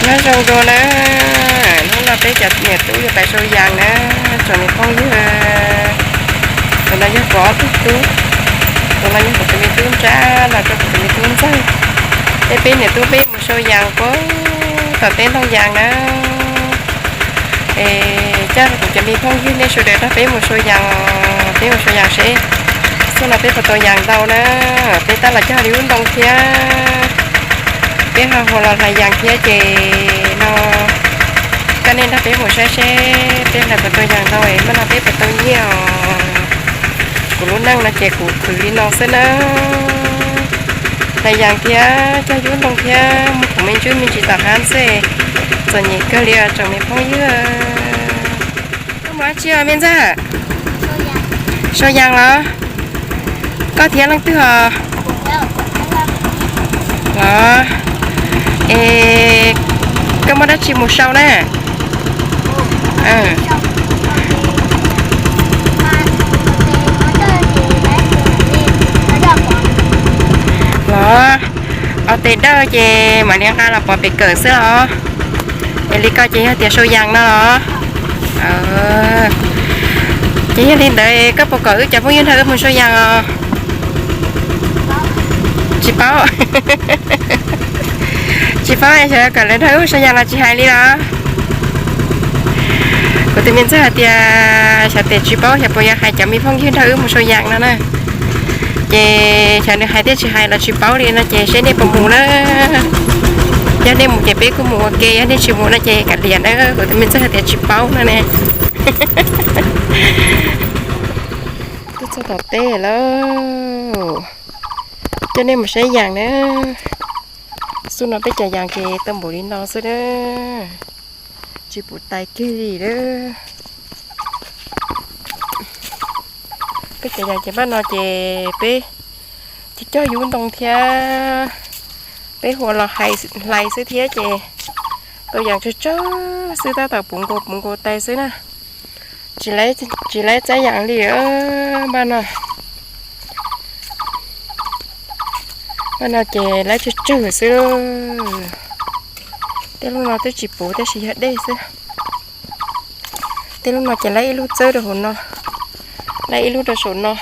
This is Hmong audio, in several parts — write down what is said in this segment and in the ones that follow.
Nyob zoo dua na, hnub no peb cov niam tub yuav pais sau yas na, tsoom me phooj ywg. Tus no yog kuv ob tug tub, tus no yog kuv tus me tub ntxawg, no rau kuv tus me tub ntxawg. Peb peb niam tub peb mus sau yas puag tom teb ntoo yas na. Es coj kuv cov me phooj ywg nej sawv daws nrog peb mus sau yas, peb mus sau yas seb xyoo no peb puas tau yas ntau na. Peb tab los cog li lub ntoo thiab, peb ho hu los hlais yas thiab ces no, coj nej nrog peb mus saib seb peb hlais puas tau yas ntau es mas no peb puas tau nyiaj os. Kuv lub neej no ces kuv khwv li no xwb na, hlais yas thiab cog lub ntoo thiab mus kuv me ntsuj me ntsis tom hab xwb, txom nyem kawg li os tsoom me phooj ywg. Koj mus dab tsi os me ntxawg? Sau yas los? Koj thiab leej twg os? Los, es koj muaj dab tsi mus sau na? Los, ua tes dawj ces mam li nqa los pov pem kawm xwb los? Es li ko ces yog tias sau yas no los? Ces yog li ntawd koj puas kom wb cov phooj ywg nrog wb mus sau yas os? Tsis paub. Tsis paub es xyov kom lawv nrog wb mus sau yas los tsis hais li los? Kuv tus me ntxawg hais tias xyov tes tsis paub xyov puas yuav hais cov me phooj ywg nrog wb mus sau yas no na. Ces xyov nws hais thiab tsis hais los tsis paub li no ces seb nej puas mus na. Yog nej mus ces peb kuj mus ua ke, yog nej tsis mus no ces kav liam na, kuv tus me ntxawg hais tias tsis paub no ne. Twb txog tom teb lawm, coj nej mus saib yas na. Xub no peb cov yas ces tau npaum li no xwb na, tsis pum tais kiag li lawm. Peb cov yas ces npaj no ces peb cog cog yub ntoo thiab, peb hu los hlais xwb thiab ces tau yas tsawg tsawg xwb, tab tom puv nkaus puv nkaus tais xwb na. Tsis laib txaib yas li npaj no. Npaj no ces laib tsawg tsawg xwb. Tej lub no twb tsis puv tab sis yog dej xwb. Tej lub no ces laib ib lub txawb rau hauv no, laib ib lub rau saum no.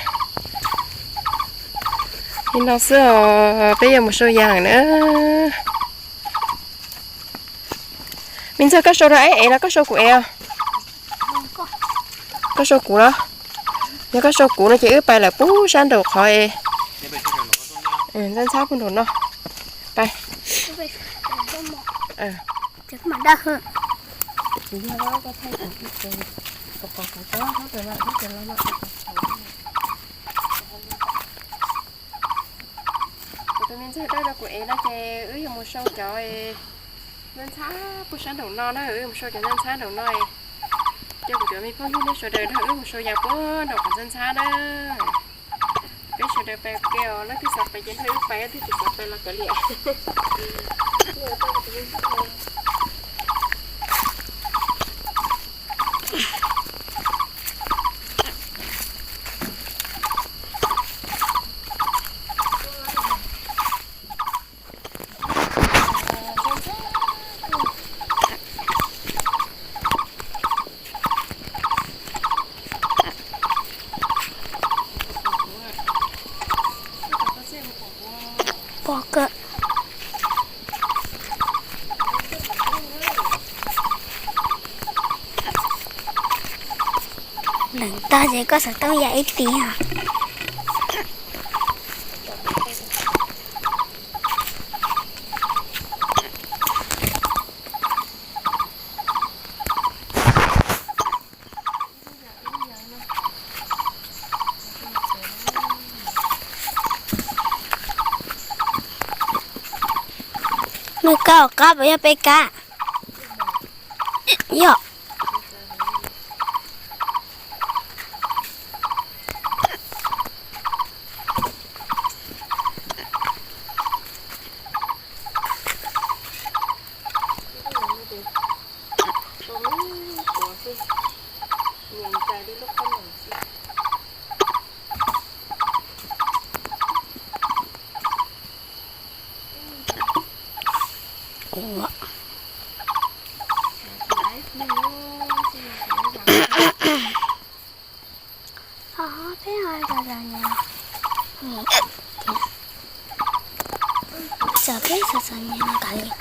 Li no xwb os, peb yuav mus sau yas na. Me ntxawg, koj sau rau ev los koj sau kuv ev os? Koj sau kuv los? Yog koj sau kuv no ces wb pais lawm puag sab nraum qhov es ntxhab ntxhab puag nraum no. Pais. Kuv tus me ntxawg dawj rau kuv ev no ces wb yuav mus sau cov ntxhab ntxhab puag sab nraum no na, wb yuav mus sau cov ntxhab ntxhab nraum no. Ces kuv cov me phooj ywg nej sawv daws nrog wb mus sau yas puag nraum qhov ntxhab ntxhab na. Peb sawv daws pais ua ke os, leej twg xav pais ces nrog wb pais, leej twg tsis xav pais los kav liam. Pom kawg. Leem tag ces koj xav toob yam ib tis os. Muaj kab hauv qab puas yog peb kab? Yog. Ua, Xav peb xav xav nyiam no kav liam.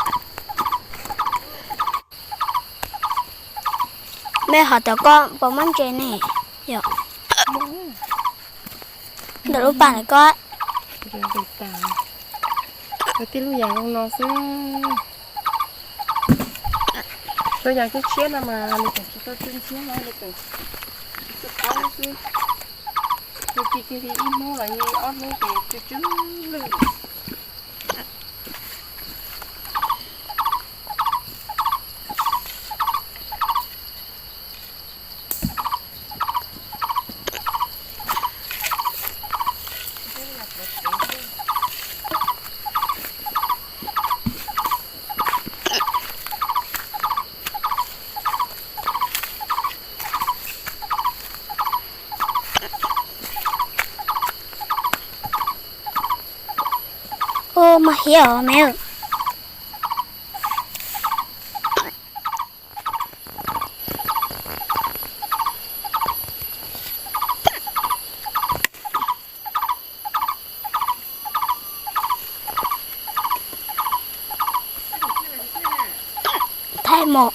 Mej ho cov ko puas muaj ntses ne? Yog. Ntawm lub pas ntawm ko. Tib lub yas zoo no xwb. Txoj yas tshiab tshiab no mas nws tseem tsis tau tsw ntxhiab no, nws tseem tsw qaub xwb. Nws ci kiag li ib hnub los yog ob hnub ces tsw tsw lwj. Ua mas hiab os me. Thaij mom.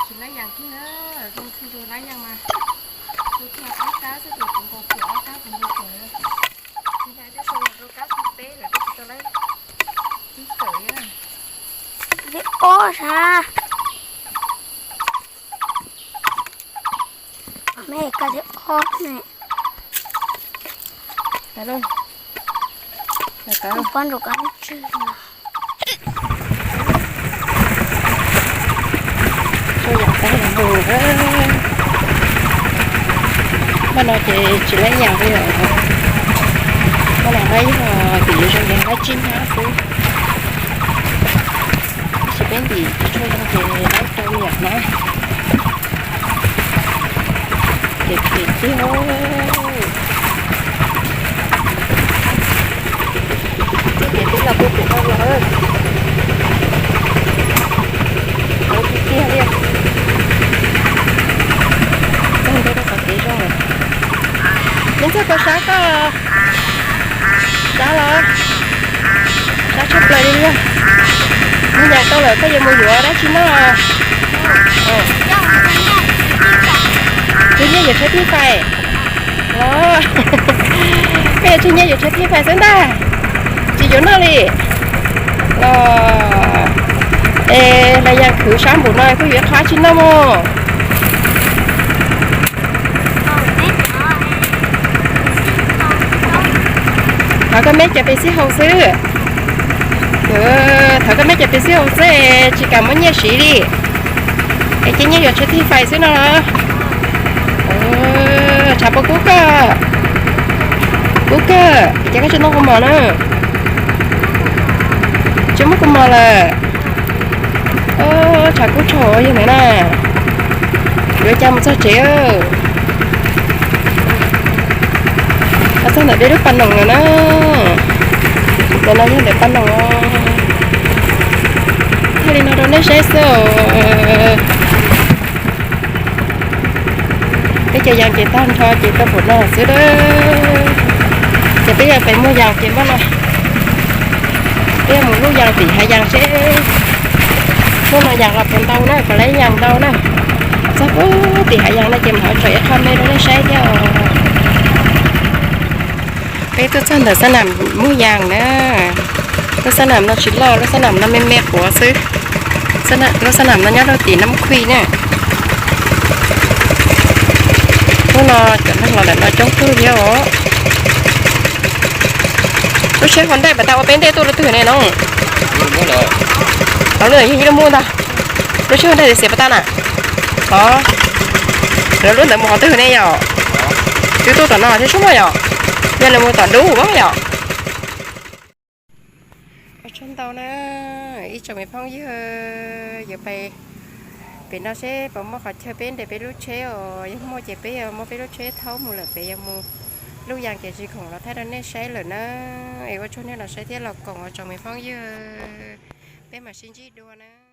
Tsis lab yas kiag, zoo txhij rau lab yas mas. Tus thaj ob kab xwb tus kuv nkaus kawm ob kab kuv nkaus kawm. Tsis hais tej xav yas rau kab thib peb lawm twb tsis tau lab tib kawm li. Thib ob sab. Me kab thib ob ne. Pab nrug kab tswg no. Txoj yas tab mus, npaj no ces tsis lab yas li os. Npaj no lab yog tim zoo yas lab tsib hnab xwb. Tab sis peb ntim tsis tshua zoo ces lab rau yam na. Ces phem tiag. Ces twb los pub pem tau los. Ua tiag tiag li. Txog ntua rau qhov kev zoo lawm. Neb txog koj sab koj, sab los, sab tshaj plaws li. Mus yas tau lawm koj yuav mus yuav dab tsi noj? Tswv nyiaj yuav tshaib thij fais los? Koj yuav tswv nyiaj yuav tshaib thij fais xwb ntag, tsis yuav noj li los? Es las yas khwv sab npaum no kuj yuav qhov tsi noj mog? Thov koj meb cov pes xib haus xwb. Thov koj meb cov pes xib haus xwb, tsis kam muab nyiaj siv li. Es cia nyiaj yuav tshaib thij fais xwb no los? Tshav puas kub koj? Kub kawg, ces koj tsis muaj kua mos na? Tsis muaj kua mos lawm. Tshav kub tshaj yog ntawd na. Yuav cas mus txog tsev. Los txog ntawm peb lub pas noog lawm na. Ntawm no yog ntawm pas noog. Thaij li no rau nej saib xwb. Peb cov yas ces tag nrho ces tau pem no xwb. Ces peb yog pem muag yas ces npaj no peb yuav mus lub yas tim hav yas seb hnub no yas los puas ntau na, puas lab yas ntau na. Txog puag tim hav yas no ces mam ho tso ib qho me rau nej saib thiab os. Peb tuaj txog ntawm xab nam muag yas na. Lub xab nam no tsis loj, lub xab nam no me me quav xwb. Lub xab nam no nyob rau tim Nab Khwj na. Hnub no cov neeg los ntawm no coob kawg thiab os. Lub tsheb hauv ntej puas tas ua peb ntej tuaj rau twg ne no? Tau lub yog ib lub muaj ntag. Lub tsheb hauv ntej xiav puas tas na? Os, lub ntawd mus qhov twg ne yom? Twb tuaj tom no thiab sub muaj yom? Yog li mus tom dub yom? Ua tsaug ntau na ib tsoom me phooj ywg, yuav pais Pem no seb puas muaj qhov chaw peb nres peb lub tsheb os, yog muaj ces peb yuav muab peb lub tsheb thaub mus lawm pem, yuav mus luj yas kev zis khoom los thaij rau nej saib lawm na. Es ua tsaug nej los saib thiab los koom os tsoom me phooj ywg, peb mam sib ntsib dua na.